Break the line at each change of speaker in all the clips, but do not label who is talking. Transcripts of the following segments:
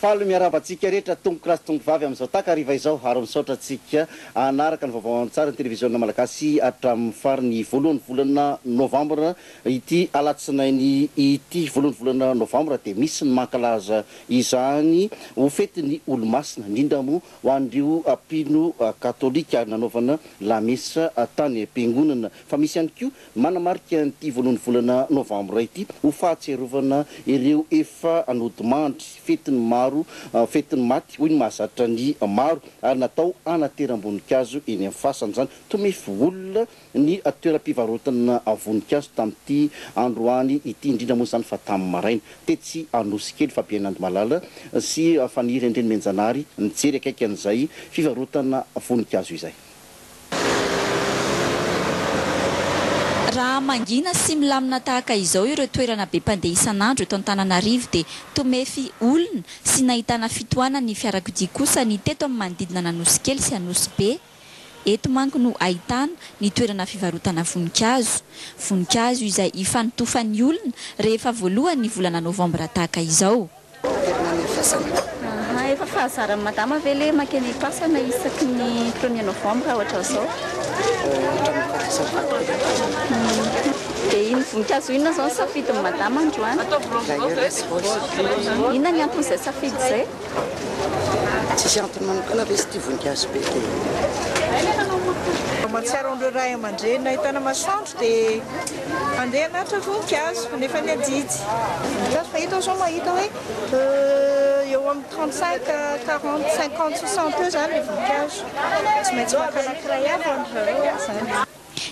Faly miarahaba antsika rehetra tompoko lahy sy tompoko vavy amin'izao takariva izao ary misaotra antsika hanaraka ny vaovao an-tsary ny televiziona malagasy hatramin'ny farany voalohan'ny volana novambra ity alatsinainy ity. Voalohan'ny volana novambra dia misy ny mankalaza izany ho fetin'ny olomasina, indrindra moa ho an'ireo mpino katolika ary nanaovana lamesa tany am-piangonana. Fa misy ihany koa manamarika an'ity voalohan'ny volana novambra ity ho fahatsiarovana ireo efa nodimandry, fetin'ny maro, fetin'ny maty hoy ny mahazatra ny maro, ary natao hanateram-boninkazo eny amin'ny fasana izany. Tomefy olona ny toeram-pivarotana voninkazo tamin'ity androany ity, indrindra moa izany fa tamin'ny maraina. Tetsy Anosikely, Fabien Andimalala sy Faniry Andrianomenjanahary nijery akaiky an'izay fivarotana voninkazo izay.
Raha mangina sy milamina tahaka izao ireo toerana be mpandeha isan'andro eto Antananarivo dia tomefy olona sy nahitana fitohanan'ny fiarakodia kosa ny teto amin'ny manodidina an'Anosikely sy Anosibe. Eto manko no ahitana ny toerana fivarotana voninkazo. Voninkazo izay ifanontofan'ny olona rehefa voalohan'ny volana novambra tahaka izao.
Miverina any am-pasana.
Aha, efa fahazaran'i madama ve le mankeny am-pasana isaky ny premier novembre ohatran'izao?
Hatramin'ny fahafatesan'ny vadiko aloha.
Dia iny voninkazo inona izao no safidin'i madama androany?
Glaïeul sy rose.
Inona ny anton'izay safidy izay?
Tsisy antony manokana ve izy ity voninkazo be dia.
Mahatsiaro an'ireo ray aman-dreny nahitana masoandro dia handeha hanatitra voninkazo nefa ny adidy. Voninkazo fa eto aho izao mahita hoe eo amin'ny 35, 40, 50, 60 eo izany ilay voninkazo. Tsy maintsy maka anankiray avy ho an-dry zareo aho izany.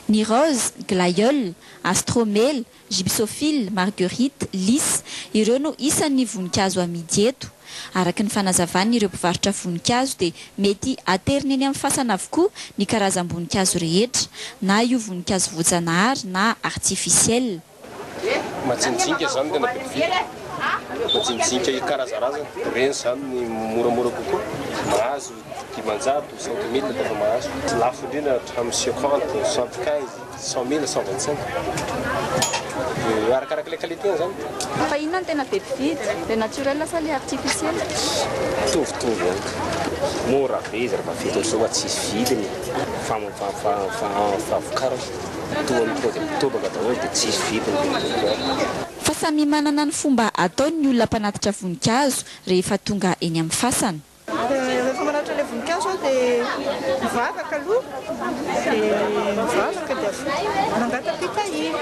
Ny rose, glaïeul, astromela, Gypsophile, marguerite, lys, ireo no isan'ny voninkazo amidy eto. Araka ny fanazavan'ireo mpivarotra voninkazo dia mety aterina eny amin'ny fasana avokoa ny karazam-boninkazo rehetra, na io voninkazo voajanahary na artificiel.
Majinijinika izany no tena be mpividy, majinijinika karazarazany, ireny izany ny moramora kokoa, mahazo 500, 5000 dia efa mahazo, lafo indrindra hatramin'ny 50, 75. 100 mille, 125. Dia arakaraka ilay qualité zany.
Fa inona no tena be mpividy? Le naturel sa le artificiel?
Mitovitovy ihany ka. Mora be izy rehefa vidiny soa fa tsisy vidiny fahavokarana. Toa ny tonga dia mitobaka daholo dia tsisy vidiny dia mitobaka.
Fa samy manana ny fomba ataony ny olona mpanatitra voninkazo rehefa tonga eny amin'ny fasana.
Rehefa manatitra ilay voninkazo aho dia mivavaka aloha, dia mivavaka dia avy eo mangatam-pitahiana.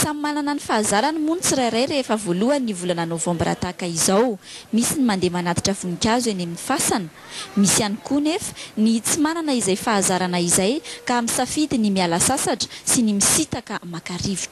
Samy manana ny fahazarany moa ny tsirairay rehefa voalohan'ny volana novambra tahaka izao. Misy ny mandeha manatitra voninkazo eny amin'ny fasana. Misy ihany koa nefa ny tsy manana izay fahazarana izay ka misafidy ny miala sasatra sy ny misitaka maka rivotra.